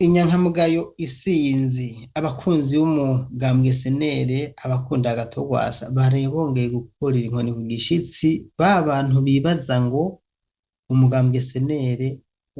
Inyankamugayo isinzi, abakunzi b'umugambwe senere, abakunda Agathon baraye bongeye gukurira inkoni ku gishitsi ba bantu bibaza ngo umugambwe senere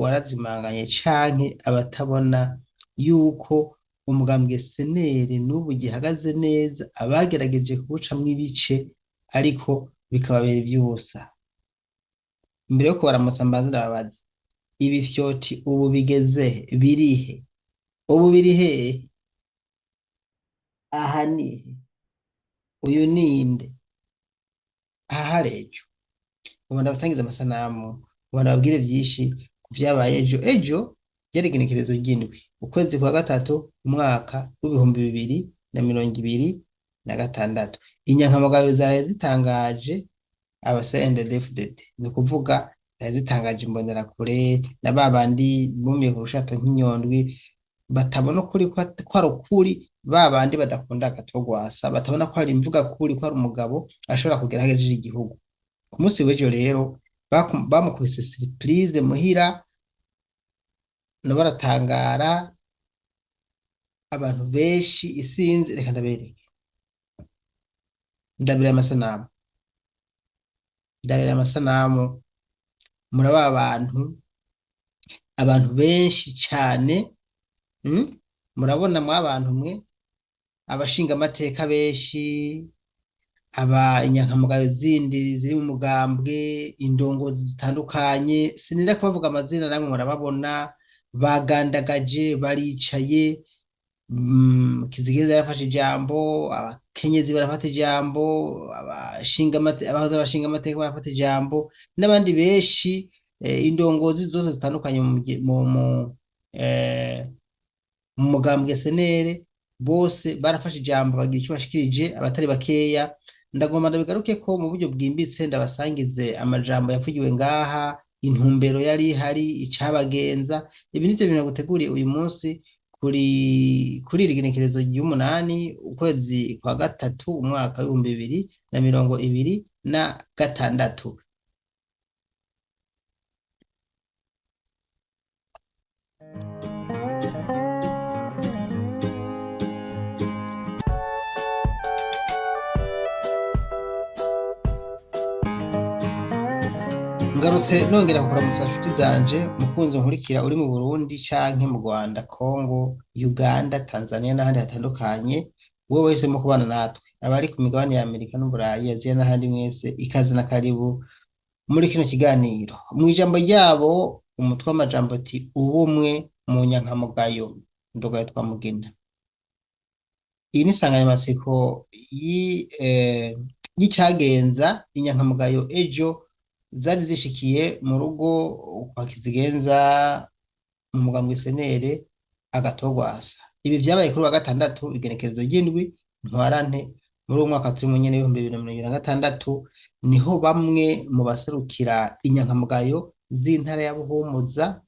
warazimanganye canke abatabona yuko umugambwe senere n'ubu gihagaze neza, abagerageje kuwucamwo ibice ariko bikababera ivy'ubusa. Imbere yo kubaramutsa mbanze ndababaza, ibifyoti ubu bigeze birihe? Ubu biri hehe? Aha nihe? Uyu ninde? Aha hari ejo. Ubu ndabasangiza amasanamu, ubu ndababwire vyinshi ku vyabaye ejo. Ejo ryari igenekerezo ry'indwi, ukwezi kwa gatatu, umwaka w'2026. Inyankamugayo zaraye zitangaje aba CNDD-FDD, ni ukuvuga zaraye zitangaje imbonerakure na ba bandi bumiye ku rushato nk'inyondwi, batabona ukuri ko ari ukuri, ba bandi badakunda Agathon Rwasa, batabona ko hari imvuga kuri, ko ari umugabo ashobora kugera aho agejeje igihugu. Ku munsi w'ejo rero bamukubise surprise muhira, nabo baratangara, abantu benshi isinzi. Reka ndabereke, ndabira amasanamu, ndabira amasanamu, muraba abantu benshi cane, Murabona mwa bantu mwe, abashingamateka benshi, aba inyankamugayo zindi ziri mu mugambwe, indongozi zitandukanye, sininda kubavuga amazina, namwe murababona, bagandagaje, baricaye. Kizigenza yarafashe ijambo, abakenyezi barafata ijambo, abahoze abashinga amateka barafata ijambo, n'abandi benshi, indongozi zose zitandukanye mu mugambwe senere, bose barafashe ijambo, bagira icyo bashikirije, abatari bakeya. Ndagomba ndabigaruke ko mu buryo bwimbitse, ndabasangize amajambo yavugiwe ngaha, intumbero yari ihari, icabagenza. Ibi nivyo bintu naguteguriye uyu munsi kuri iri genekerezo ry'umunani, ukwezi kwa gatatu, umwaka w'2026. Ngarutse nongera kukuramutsa nshuti zanje, mukunzi nkurikira uri mu Burundi canke mu Rwanda, Congo, Uganda, Tanzania n'ahandi hatandukanye, wewe wahisemo kubana natwe, abari ku migabane ya Amerika n'Uburayi, Aziya n'ahandi, mwese ikaze na karibu muri kino kiganiro. Mu ijambo ryabo, umutwe w'amajambo ati ubumwe mu nyankamugayo, ndugayo twamugina. Iyi ni insanganyamatsiko y'icagenza inyankamugayo ejo zari zishikiye mu rugo kwa Kizigenza mu mugambwe senere Agathon Rwasa. Ibi vyabaye kuri wa gatandatu, igenekerezo ry'indwi ntwarante, muri uwo mwaka turimo nyene w'2026, niho bamwe mu baserukira inyankamugayo z'intara ya Buhumuza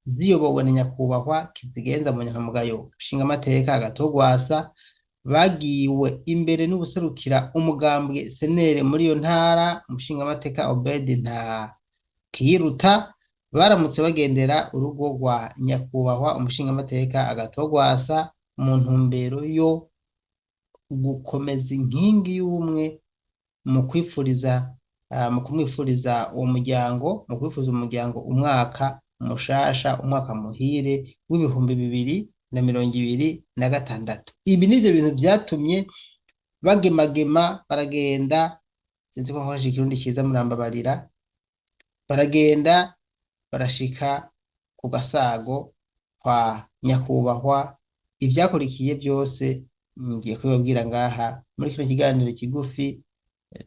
ziyobowe na nyakubahwa Kizigenza mu nyankamugayo nshingamateka Agathon Rwasa, bagiwe imbere n'ubuserukira umugambwe senere muri iyo ntara, umushingamateka Obed Ntakiruta, baramutse bagendera urugo rwa nyakubahwa umushingamateka Agathon Rwasa mu ntumbero yo gukomeza inkingi y'ubumwe mu kwifuriza, mu kumwifuriza uwo muryango, mu kwifuriza umuryango umwaka mushasha, umwaka muhire w'2026. Ibi nivyo bintu vyatumye bagemagema baragenda, sinzi ko nkoresha ikirundi ciza, murambabarira, baragenda barashika ku gasago kwa nyakubahwa. Ivyakurikiye vyose ngiye kubibabwira ngaha muri kino kiganiro kigufi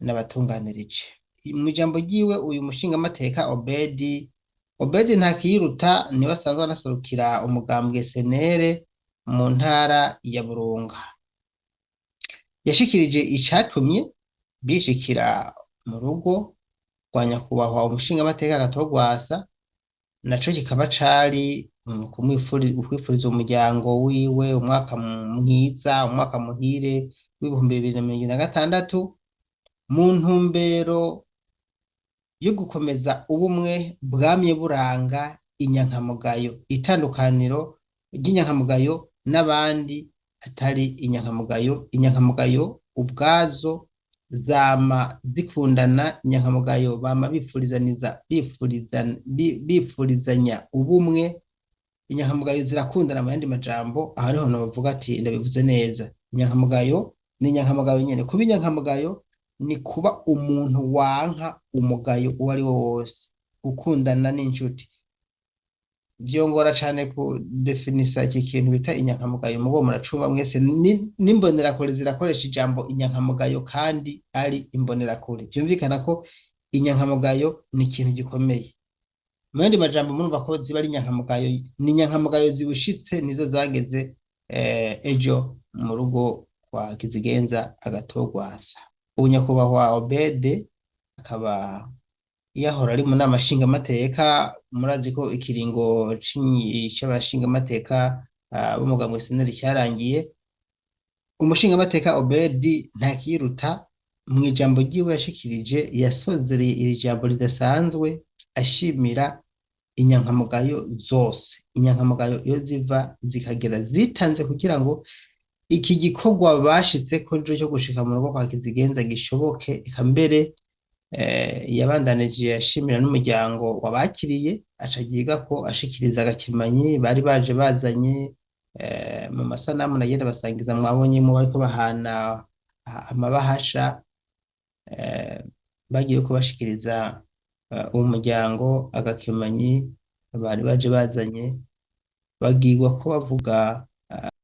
n'abatunganirije. Mw'ijambo ryiwe, uyu mushingamateka Obedi Ntakiruta niwe asanzwe anaserukira umugambwe senere mu ntara ya Burunga, yashikirije icatumye bishikira mu rugo rwa nyakubahwa umushingamateka Agathon Rwasa, naco kikaba cari kwifuriza umuryango wiwe umwaka mwiza, umwaka muhire w'2026, mu ntumbero yo gukomeza ubumwe bwamye buranga inyankamugayo, itandukaniro ry'inyankamugayo n'abandi atari inyankamugayo. Inyankamugayo ubwazo zama zikundana, inyankamugayo bama bifurizanya ubumwe, inyankamugayo zirakundana. Mu yandi majambo, aha niho novuga ati ndabivuze neza, inyankamugayo ni inyankamugayo nyene. Kuba inyankamugayo ni kuba umuntu wanka umugayo uwo ari wo wose, gukundana n'inshuti. Vyongora cane kudefinisa iki kintu bita inyankamugayo, mugo muracumva mwese. N'imbonerakure zirakoresha ijambo inyankamugayo kandi ari imbonerakure. Vyumvikana ko inyankamugayo ni ikintu gikomeye. Mu yandi majambo, murumva ko ziba ari inyankamugayo, ni inyankamugayo zibushitse, nizo zageze ejo mu rugo kwa Kizigenza Agathon Rwasa. Ubu nyakubahwa Obede akaba yahora ari mu nama nshingamateka. Murazi ko ikiringo c'abashingamateka b'umugambwe CNL cyarangiye. Umushingamateka Obedi Ntakiruta mu ijambo ryiwe yashikirije yasozereye iri jambo ridasanzwe ashimira inyankamugayo zose, inyankamugayo iyo ziva zikagera zitanze kugira ngo iki gikorwa bashitseko ejo cyo gushika mu rugo kwa Kizigenza gishoboke. Eka mbere yabandanije ashimira n'umuryango wabakiriye, aca agiga ko ashikiriza agakimanyi bari baje bazanye mu masanamu nagenda basangiza, mwabonyemo bariko bahana amabahasha, bagiye kubashikiriza uwo muryango agakemanyi bari baje bazanye, bagirwa ko bavuga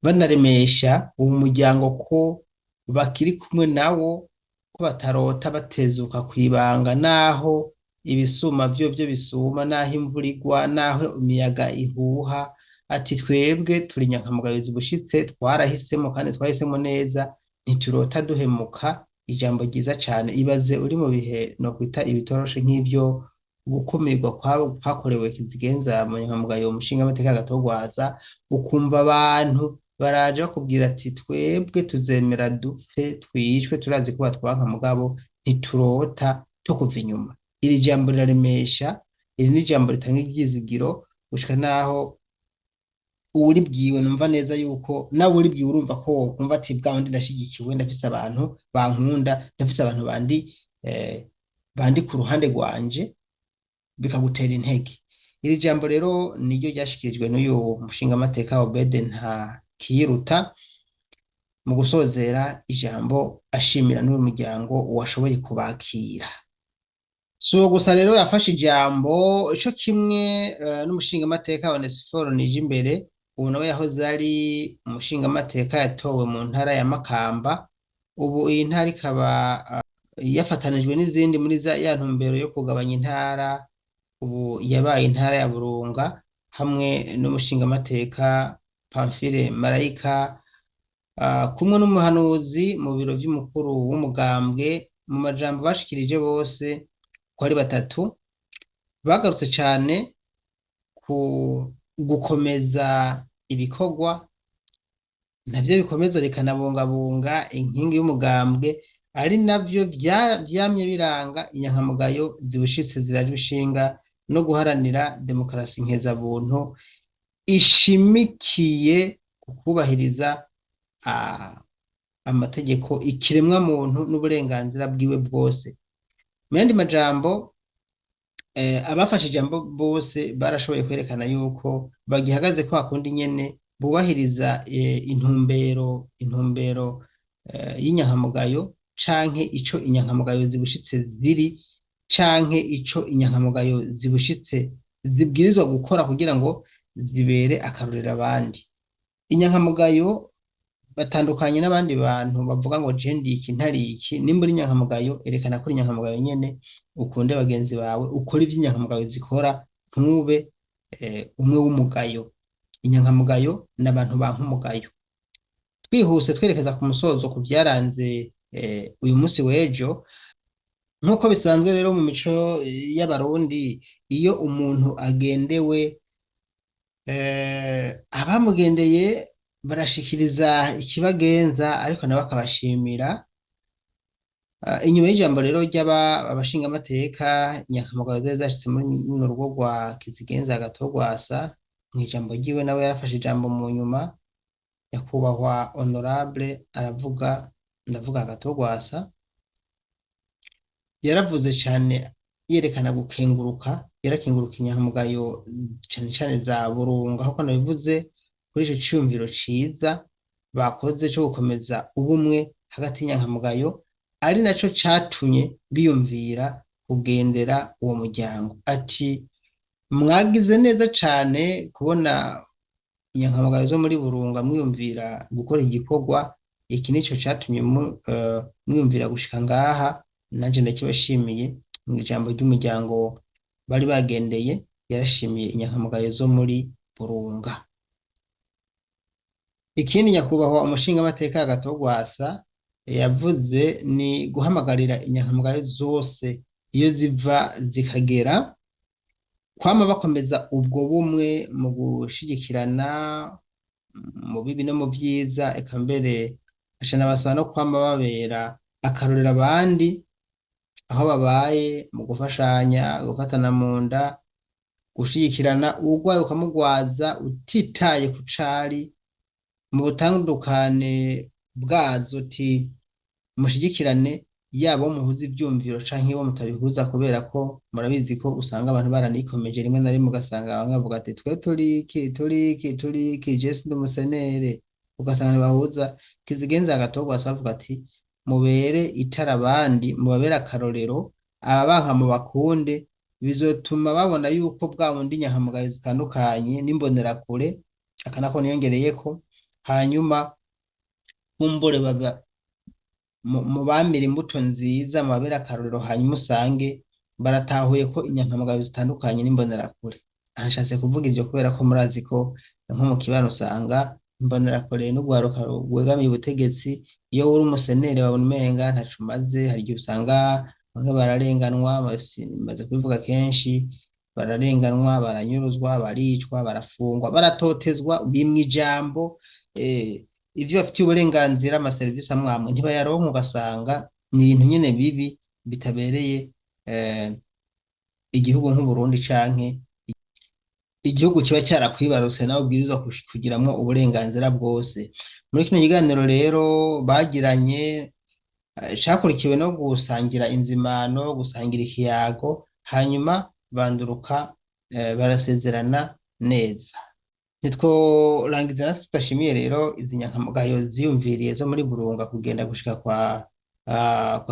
banaremesha uwo muryango ko bakiri kumwe nawo, ko batarota batezuka kwibanga, naho ibisuma vyo bisuma, naho imvura igwa, naho imiyaga ihuha. Ati twebwe turi inyankamugayo zibushitse, twarahisemo kandi twahisemo neza, ntiturota duhemuka. Ijambo ryiza cane. Ibaze uri mu bihe no kwita ibitoroshe nk'ivyo gukumirwa kwakorewe Kizigenza mu nyankamugayo umushingamateka Agathon Rwasa, ukumva abantu baraje bakubwira ati twebwe tuzemera dupfe twicwe, turazi ko batwanka, mugabo ntiturota tukuva inyuma. Iri jambo riraremesha, iri ni ijambo ritanga ivyizigiro, gushika naho uwuribwiwe numva neza yuko nawe uribwiwe urumva ko wokumva ati bwa wundi ndashigikiwe, ndafise abantu bankunda, ndafise abantu bandi ku ruhande rwanje, bikagutera intege. Iri jambo rero niryo ryashikirijwe n'uyu mushingamateka Obede Ntakiruta mu gusozera ijambo ashimira n'uyu muryango washoboye kubakira. Si uwo gusa rero yafashe ijambo, ico kimwe n'umushingamateka Onesphore Nijimbere. Ubu nawe yahoze ari umushingamateka yatowe mu ntara ya Makamba. Ubu iyi ntara ikaba yafatanijwe n'izindi muri ya ntumbero yo kugabanya intara, ubu yabaye intara ya Burunga, hamwe n'umushingamateka Pamphile Marayika, kumwe n'umuhanuzi mu biro vy'umukuru w'umugambwe. Mu majambo bashikirije bose ko ari batatu, bagarutse cane ku gukomeza ibikorwa navyo bikomeza bikanabungabunga inkingi y'umugambwe, ari navyo vyamye biranga inyankamugayo zibushitse ziraje ishinga no guharanira demokarasi nkezabuntu ishimikiye ku kubahiriza amategeko, ikiremwa muntu n'uburenganzira bwiwe bwose. Mu yandi majambo, abafashe ijambo bose barashoboye kwerekana yuko bagihagaze kwa kundi nyene, bubahiriza intumbero y'inyankamugayo, canke ico inyankamugayo zibushitse ziri, canke ico inyankamugayo zibushitse zibwirizwa gukora kugira ngo zibere akarorero abandi. Inyankamugayo batandukanye n'abandi bantu bavuga ngo je ndi iki ntari iki. Nimba uri inyankamugayo, erekana ko uri inyankamugayo nyene, ukunde bagenzi bawe, ukore ivyo inyankamugayo zikora, ntube umwe w'umugayo. Inyankamugayo ni abantu banka umugayo. Twihuse twerekeza ku musozo ku vyaranze uyu munsi w'ejo. Nk'uko bisanzwe rero mu mico y'Abarundi, iyo umuntu agendewe, abamugendeye barashikiriza ikibagenza, ariko nabo akabashimira. Inyuma y'ijambo rero ry'aba abashingamateka inyankamugayo zari zashitse muri runo rugo rwa Kizigenza Agathon Rwasa, Mw'ijambo ryiwe nawe yarafashe ijambo mu nyuma, nyakubahwa honorable aravuga, ndavuga Agathon yaravuze cane yerekana gukenguruka, yarakenguruka inyankamugayo cane cane za Burunga nkuko nabivuze kuri ico ciyumviro ciza bakoze co gukomeza ubumwe hagati y'inyankamugayo, ari naco catumye biyumvira kugendera uwo muryango. Ati mwagize neza cane kubona inyankamugayo zo muri Burunga mwiyumvira gukora igikorwa iki, nico catumye mwiyumvira gushika ngaha, nanje ndakibashimiye. Mw'ijambo ry'umuryango bari bagendeye yarashimiye inyankamugayo zo muri Burunga. Ikindi nyakubahwa umushingamateka Agathon yavuze ni guhamagarira inyankamugayo zose iyo ziva zikagera kwama bakomeza ubwo bumwe mu gushigikirana mu bibi no mu vyiza, eka mbere acanabasaba no kwama babera akarorero abandi aho babaye mu gufashanya, gufatana mu nda, gushigikirana, uwugwaye ukamugwaza utitaye ku cari mu butandukane bwazo, uti mushigikirane yaba uwo muhuza ivyumviro canke uwo mutabihuza, kubera ko murabizi ko usanga abantu baranikomeje rimwe na rimwe, ugasanga bamwe bavuga ati twe turiki turiki turiki, je sindi umusenere, ugasanga ntibahuza. Kizigenza Agathon avuga ati mubere itara abandi, mubabere akarorero, ababanka mubakunde, bizotuma babona yuko bwa bundi inyankamugayo zitandukanye n'imbonerakure, aka nako niyongereyeko, hanyuma kumbure baga mubamire imbuto nziza, mubabere akarorero, hanyuma usange baratahuye ko inyankamugayo zitandukanye n'imbonerakure. Aha nshatse kuvuga ivyo kubera ko murazi ko nko mu kibano usanga imbonerakure n'urwaruka rwegamiye ubutegetsi, iyo uri umusenere babona umenga ntaco umaze. Hari igihe usanga bamwe bararenganwa, maze kubivuga kenshi, bararenganwa, baranyuruzwa, baricwa, barafungwa, baratotezwa, bimwa ijambo, ivyo bafitiye uburenganzira, amaserivisi amwe amwe ntibayaronka, ugasanga ni ibintu nyene bibi bitabereye igihugu nk'Uburundi canke igihugu kiba carakwibarutse nawe ubwirizwa kugiramwo uburenganzira bwose. Muri kino kiganiro rero bagiranye cakurikiwe no gusangira inzimano, gusangira ikiyago, hanyuma banduruka barasezerana neza. Ntitworangiza natwe tudashimiye rero izi nyankamugayo ziyumviriye zo muri Burunga kugenda gushika kwa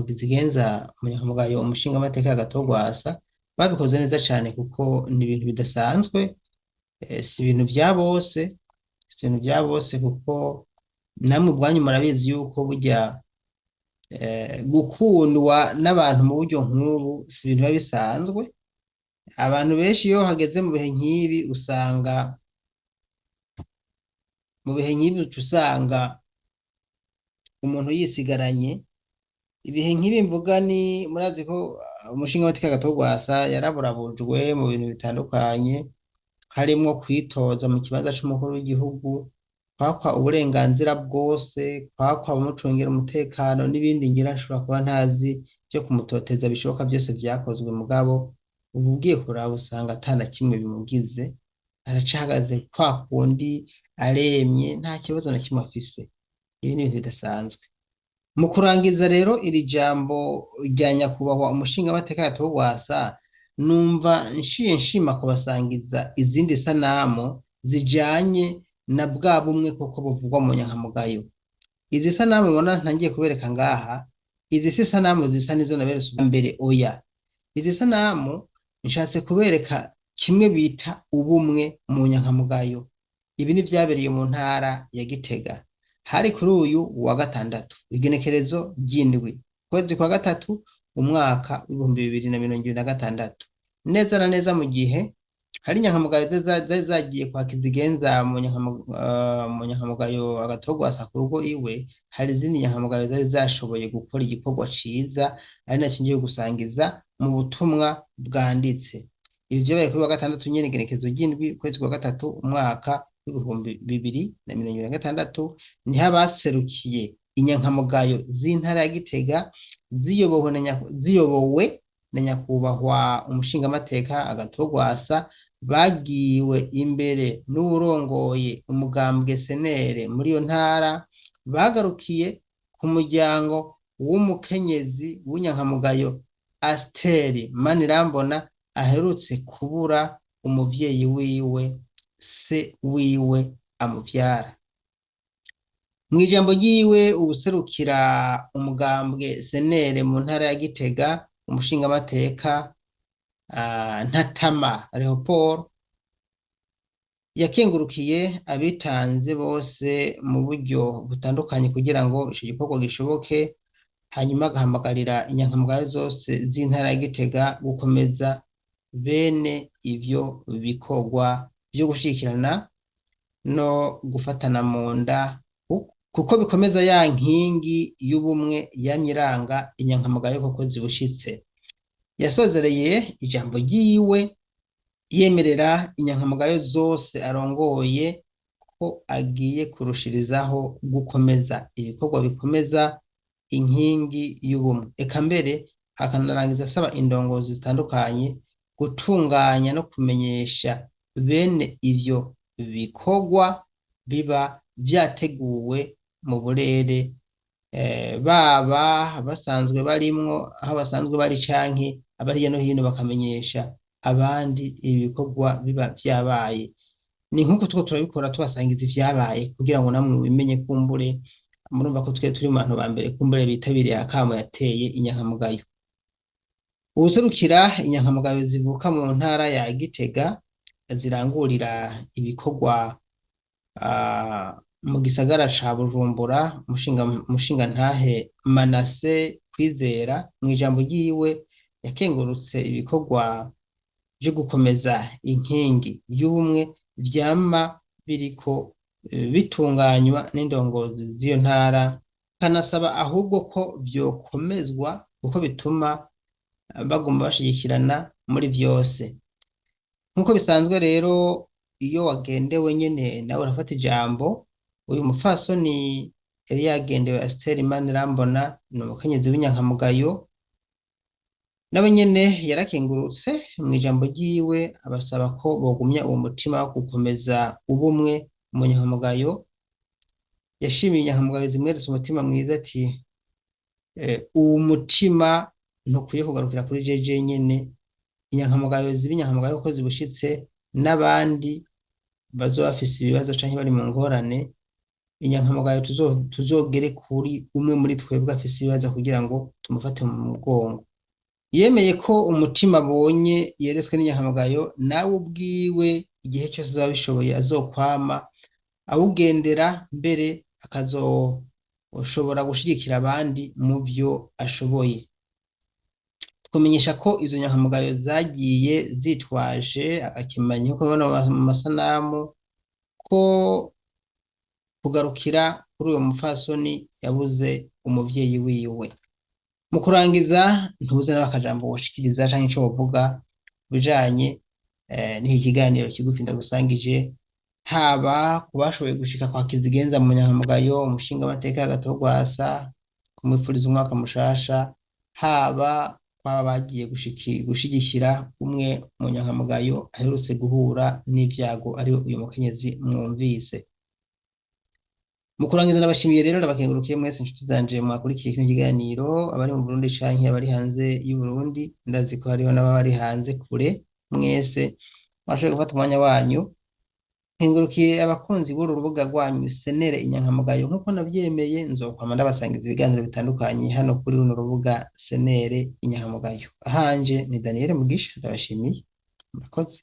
Kizigenza umunyankamugayo umushingamateka Agathon. Babikoze neza cane kuko ni ibintu bidasanzwe, si ibintu vya bose, si ibintu vya bose, kuko namwe ubwanyu murabizi yuko burya gukundwa n'abantu mu buryo nk'ubu si ibintu biba bisanzwe. Abantu benshi iyo hageze mu bihe nk'ibi usanga mu bihe nk'ibi uca usanga umuntu yisigaranye. Ibihe nk'ibi mvuga ni murazi ko umushingamateka Agathon yaraburabujwe mu bintu bitandukanye, harimwo kwitoza mu kibanza c'umukuru w'igihugu, kwakwa uburenganzira bwose, kwakwa abamucungera umutekano n'ibindi ngira nshobora kuba ntazi vyo kumutoteza bishoboka byose vyakozwe, mugabo ubu ugiye kuraba usanga ata na kimwe bimugize, aracahagaze kwa kundi aremye, nta kibazo na kimwe afise. Ibi ni ibintu bidasanzwe. Mu kurangiza rero iri jambo rya nyakubahwa umushingamateka Agathon, numva nshiye nshima kubasangiza izindi sanamu zijanye na bwa bumwe koko buvugwa mu nyankamugayo. Izi sanamu mubona ntangiye kubereka ngaha, izi si sanamu zisa nizo naberetse ubwa mbere, oya. Izi sanamu nshatse kubereka kimwe bita ubumwe mu nyankamugayo. Ibi ni vyabereye mu ntara ya Gitega. Hari kuri uyu wa gatandatu, igenekerezo ry'indwi, ukwezi kwa gatatu, umwaka w'2026. Neza na neza mu gihe hari inyankamugayo zari zagiye kwa Kizigenza mu nyankamugayo Agathon ku rugo iwe, hari izindi nyankamugayo zari zashoboye gukora igikorwa ciza, ari naco ngiye gusangiza mu butumwa bwanditse. Ibi vyabaye kuri wa gatandatu nyene, igenekerezo ry'indwi, ukwezi kwa gatatu, umwaka w'2026, niho abaserukiye inyankamugayo z'intara ya Gitega ziyobowe na nyakubahwa umushingamateka Agathon Bagiwe imbere n'uwurongoye umugambwe senere muri iyo ntara, bagarukiye ku muryango w'umukenyezi w'inyankamugayo Asiteri Manirambona aherutse kubura umuvyeyi wiwe, se wiwe amuvyara. Mw'ijambo ryiwe, uwuserukira umugambwe senere mu ntara ya Gitega, umushingamateka Ntatama Leopold, yakengurukiye abitanze bose mu buryo butandukanye kugira ngo ico gikorwa gishoboke, hanyuma agahamagarira inyankamugayo zose z'intara ya Gitega gukomeza bene ivyo bikorwa vyo gushigikirana no gufatana mu nda, kuko bikomeza ya nkingi y'ubumwe yamye iranga inyankamugayo koko zibushitse. Yasozereye ijambo ryiwe yemerera inyankamugayo zose arongoye ko agiye kurushirizaho gukomeza ibikorwa bikomeza inkingi y'ubumwe. Eka mbere akanarangiza asaba indongozi zitandukanye gutunganya no kumenyesha bene ivyo bikorwa biba vyateguwe mu burere, baba basanzwe barimwo aho basanzwe bari canke abari hirya no hino, bakamenyesha abandi ibi bikorwa biba vyabaye. Ni nk'uko turiko turabikora, tubasangiza ivyabaye kugira ngo namwe mubimenye. Kumbure murumva ko twe turi mu bantu ba mbere kumbure bitabiriye akamo yateye inyankamugayo. Uwuserukira inyankamugayo zivuka mu ntara ya Gitega zirangurira ibikorwa mu gisagara ca Bujumbura, umushingantahe Manase Kwizera, mw'ijambo ryiwe yakengurutse ibikorwa vyo gukomeza inkingi y'ubumwe vyama biriko bitunganywa n'indongozi z'iyo ntara, akanasaba ahubwo ko vyokomezwa kuko bituma baguma bashigikirana muri vyose. Nk'uko bisanzwe rero, iyo wagendewe nyene nawe urafata ijambo. Uyu mupfasoni yari yagendewe, Asiteri Manirambona, ni umukenyezi w'inyankamugayo, nawe nyene yarakengurutse mw'ijambo ryiwe, abasaba ko bogumya uwo mutima wo gukomeza ubumwe mu nyankamugayo. Yashimiye inyankamugayo zimweretse umutima mwiza, ati uwu mutima ntukwiye kugarukira kuri jeje nyene, inyankamugayo ziba inyankamugayo kuko zibushitse, n'abandi bazoba bafise ibibazo canke bari mu ngorane, inyankamugayo tuzogere kuri umwe muri twebwe afise ibibazo kugira ngo tumufate mu mugongo. Yemeye ko umutima abonye yeretswe n'inyankamugayo nawe ubwiwe igihe cyose azaba abishoboye azokwama awugendera, mbere akazoshobora gushigikira abandi mu vyo ashoboye. Twamenyesha ko izo nyankamugayo zagiye zitwaje agakemanyi, nkuko ubibona mu masanamu, ko kugarukira kuri uwo mupfasoni yabuze umuvyeyi wiwe. Mu kurangiza, ntubuze nawe akajambo woshikiriza canke ico wovuga ku bijanye n'iki kiganiro kigufi ndagusangije, haba ku bashoboye gushika kwa Kizigenza mu nyankamugayo, umushingamateka Agathon, kumwipfuriza umwaka mushasha, haba kwaba bagiye gushigikira umwe mu nyankamugayo aherutse guhura n'ivyago, ariwe uyu mukenyezi mwumvise. Mu kurangiza, ndabashimiye rero, ndabakengurukiye mwese inshuti zanje mwakurikiye kino kiganiro, abari mu Burundi canke abari hanze y'Uburundi. Ndazi ko hariho n'abari hanze kure, mwese mwashoboye gufata umwanya wanyu. Nkengurukiye abakunzi b'uru rubuga rwanyu Senere Inyankamugayo. Nk'uko navyemeye, nzokwama ndabasangiza ibiganiro bitandukanye hano kuri runo rubuga Senere Inyankamugayo. Ahanje ni Daniel Mugisha, ndabashimiye, murakoze.